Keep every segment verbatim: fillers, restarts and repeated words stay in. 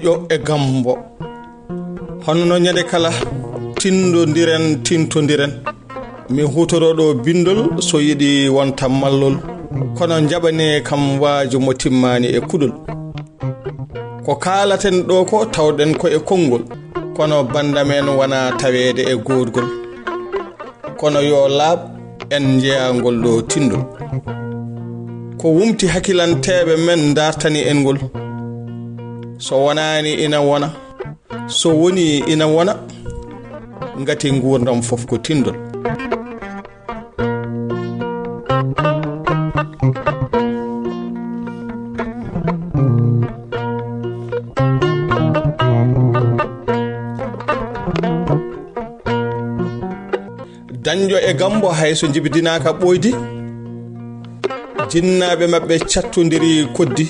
Dañƴo e Gammbo. Hono no ñande kala, tinndondiren, tintondiren. Mi huutoroo ɗo binndol so yiɗi wonta mallol, kono njaɓanee kam waaju mo timmaani e kuɗol. Ko kaalaten ɗo ko tawɗen ko e konngol, kono bannda men wona taweede e goodgol. Kono yo laaɓ en njeyaa ngol ɗo tinndol. Ko wumti hakilanteeɓe men ndartani en ngol. So wonaani ina wona, so woni ina wona, ngati nguurndam fof ko tinndol. Dañƴo e Gammbo hay so njibidinaaka ɓooydi, jinnaaɓe maɓɓe cattondiri koddi.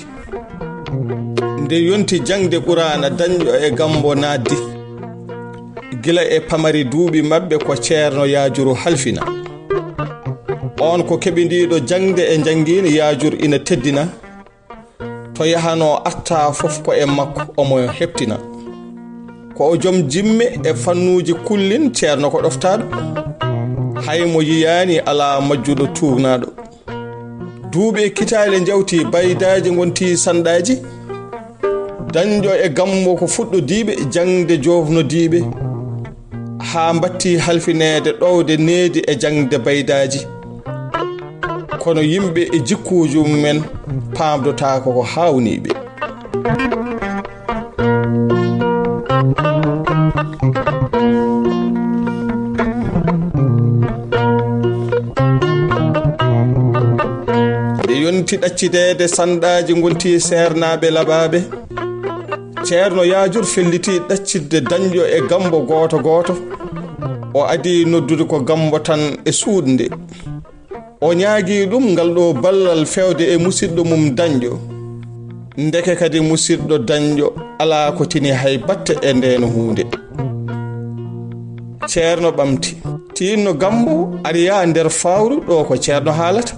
Nde yonti jaŋde Quraana, Dañƴo e Gammbo naatdi. Gila e pamari duuɓi maɓɓe ko Ceerno Yaajuru halfina. Oon ko keɓindiiɗo jaŋde e njanngiin, Yaajur ina teddina. To yahanoo arta fof ko e makko omo heɓtina. Ko o joom jimme e fannuuji kullin, Ceerno ko ɗoftaaɗo. Hay mo yiyaani alaa majjuɗo tuugnaaɗo. Duuɓi e kitaale njawti, baydaaji ngonti sanɗaaji. Dañƴo e Gammbo ko fuɗɗodiiɓe jaŋde joofnodiiɓe, haa mbattii halfineede ɗowde needi e jaŋde baydaaji. Kono yimɓe e jikkuuji mum en paamdotaako ko haawniiɓe. Nde yonti ɗaccideede, sanɗaaji ngonti seernaaɓe labaaɓe. Ceerno Yaajur felliti ɗaccitde Dañƴo e Gammbo gooto gooto. O adii noddude ko Gammbo tan e suuɗnde. O ñaagii ɗum ngal ɗo ballal feewde e musiɗɗo mum Dañƴo. Ndeke kadi musiɗɗo Dañƴo alaa ko tini hay batte e ndeen huunde. Ceerno ɓamti. Tiinno Gammbo, ar yaa nder fawru ɗo ko Ceerno haalata.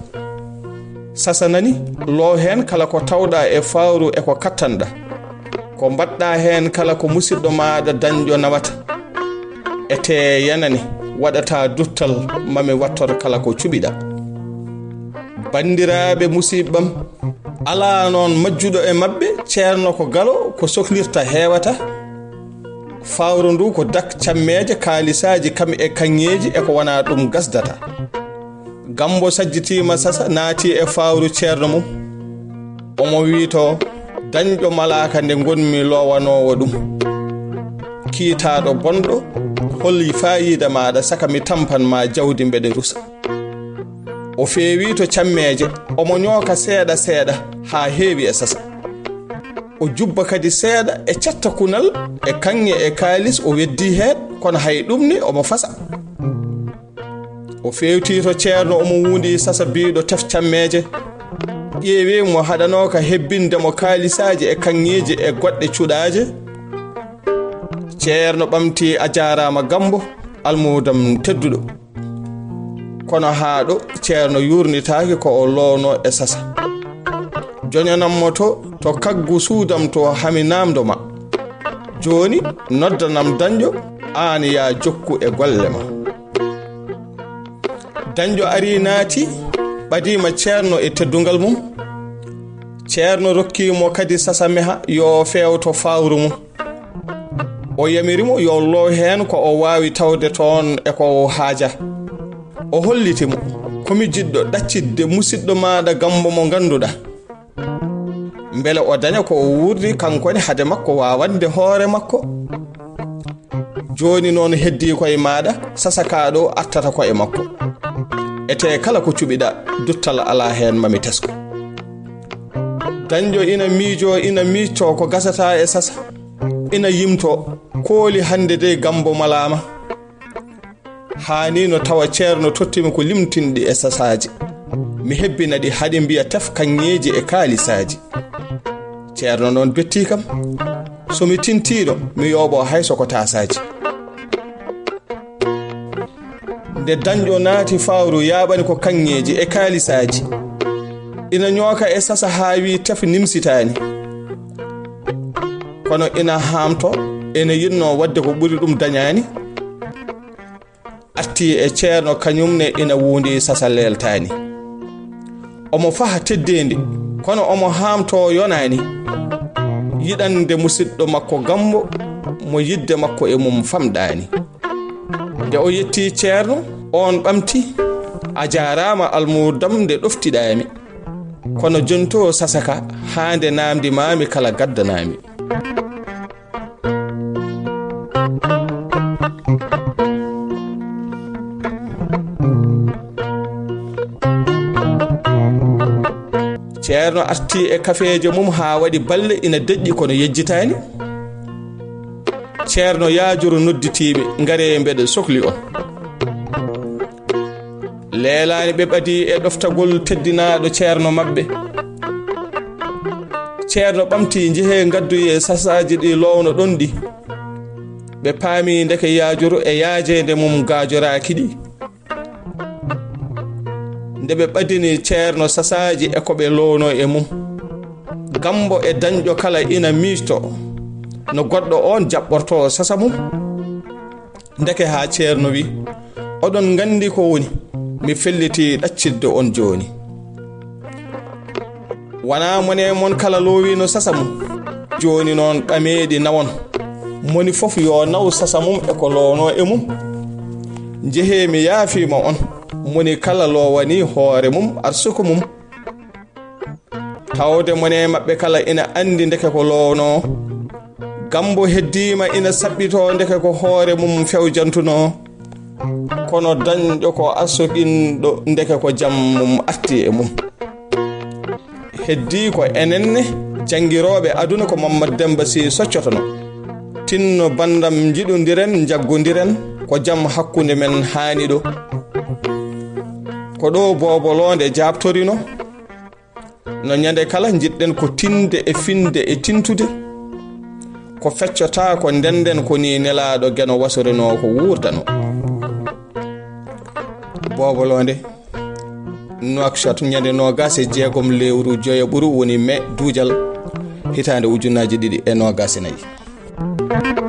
Sasa nani, loow heen kala ko tawɗaa e fawru e ko kattanɗaa. Ko mbaɗɗaa heen kala ko musiɗɗo maaɗa Dañƴo nawata. Etee yanani, waɗataa duttal, ma mi wattor kala ko cuɓiɗaa. Banndiraaɓe musiɓɓam, alaa noon majjuɗo e maɓɓe, Ceerno ko galo, ko soklirta heewata. Fawru ndu ko dak cammeeje, kaalisaaji kam e kaŋŋeeji e ko wonaa ɗum gasdata. Gammbo sajjitiima sasa, naati e fawru Ceerno mum. Omo wiito, Dañƴo malaaka nde ngonmi loowanoowo ɗum. Kiitaaɗo bonɗo, holi faayiida maaɗa saka mi tampan ma jawdi mbeɗe rusa. O feewi to cammeeje, omo ñooka seeɗa seeɗa haa heewi e sasa. O jubba kadi seeɗa e catta kunal e kaŋŋe e kaalis, o weddii heen, kono hay ɗum ni omo fasa. O feewti to Ceerno, omo wuundi sasa biiɗo tef cammeeje. Ƴeewi mo haɗanooka hebbinde mo kaalisaaji e kaŋŋeeji e goɗɗe cuɗaaje. Ceerno ɓamti, a jaaraama Gammbo, almuudam tedduɗo. Kono haa ɗo Ceerno yuurnitaaki ko o loowno e sasa. Joñanam mo to, to kaggu suudam to, hami naamndo ma. Jooni noddanam Dañƴo, aan yaa jokku e golle ma. Dañƴo ari naati, ɓadiima Ceerno e teddungal mum. Ceerno rokki mo kadi sasa meha yo feewto fawru mum. O yamiri mo yo loow heen ko o waawi tawde toon e ko o haaja. O holliti mo, ko mi jiɗɗo ɗaccitde musiɗɗo maaɗa Gammbo mo ngannduɗaa. Mbele o daña ko o wuurdi kankone hade makko waawande hoore makko. Jooni noon heddii koye maaɗa, sasa kaa ɗo artata koye makko. Etee kala ko cuɓiɗaa, duttal alaa heen, ma mi tesko. Dañƴo ina miijoo, ina miiccoo ko gasataa e sasa. Ina yimtoo, kooli hannde dey Gammbo malaama. Haani no tawa Ceerno tottimi ko limtinɗi e sasaaji. Mi hebbina ɗi haɗi mbiya tef kaŋŋeeji e kaalisaaji. Ceerno noon bettii kam. So mi tintiino, mi yooɓoo hay so ko taasaaji. Nde Dañƴo naati fawru, yaaɓani ko kaŋŋeeji e kaalisaaji. Ina ñooka e sasa haa wii tef nimsitaani. Kono ina haamto, ina yiɗno waɗde ko ɓuri ɗum dañaani. Arti e ceerno kañum ne ina wuundi sasa leeltaani. Omo faha teddeendi, kono omo haamto yonaani. Yiɗande musiɗɗo makko Gambo, mo yiɗde makko e mum famɗaani. Nde o yetti ceerno, oon ɓamti, "A jaaraama almuudam nde ɗoftiɗaami. Kono jonto sasa ka, haa nde naamndi maami kala gaddanaami." Ceerno arti e kafeeje mum haa waɗi balle ina deƴƴi kono yejjitaani. Ceerno Yaajuru nodditiiɓe, "Ngaree mbeɗa sokli on." Leelaani ɓe ɓadii e ɗoftagol teddinaaɗo ceerno maɓɓe. Ceerno ɓamti, "Njehee ngadduyee sasaaji ɗi loowno ɗon ɗi." Ɓe paami ndeke Yaajuru e yaajeende mum gaajoraaki ɗi. Nde ɓe ɓadini ceerno sasaaji e ko ɓe loowno e mum, Gambo e dañɗo kala ina miijto no goɗɗo oon jaɓɓorto sasa mum. Ndeke haa ceerno wi, "Oɗon nganndi ko woni, mi felliti ɗaccirde on jooni. Wonaa mone mon kala loowino sasa mum. Jooni noon ɓameeɗi nawon. Moni fof yo naw sasa mum e ko loowno e mum. Njehee mi yaafiima on. Moni kala loowani hoore mum arsuku mum." Tawde mone maɓɓe kala ina anndi ndeke ko loowno. Gambo heddiima ina saɓɓito ndeke ko hoore mum fewjantuno. Kono dañɗo ko arsukinɗo ndeke ko jam mum arti e mum. Heddi ko enen ne janngirooɓe aduna ko Mammad Demba Sy soccotono. Tinno banndam njiɗondiren, njaggondiren, ko jam hakkunde men haani ɗo. Ko ɗo Boobo Loonde jaabtorino. No ñande kala njiɗɗen ko tinde e finde e tintude. Ko feccota ko ndenden ko ni nelaaɗo Geno wasorinoo ko wuurdano. Boobo Loonde, Nouakchott, ñande noogas e jeegom lewru joyaɓuru woni me duujal hitaande ujunnaaji ɗiɗi e noogas e nayi.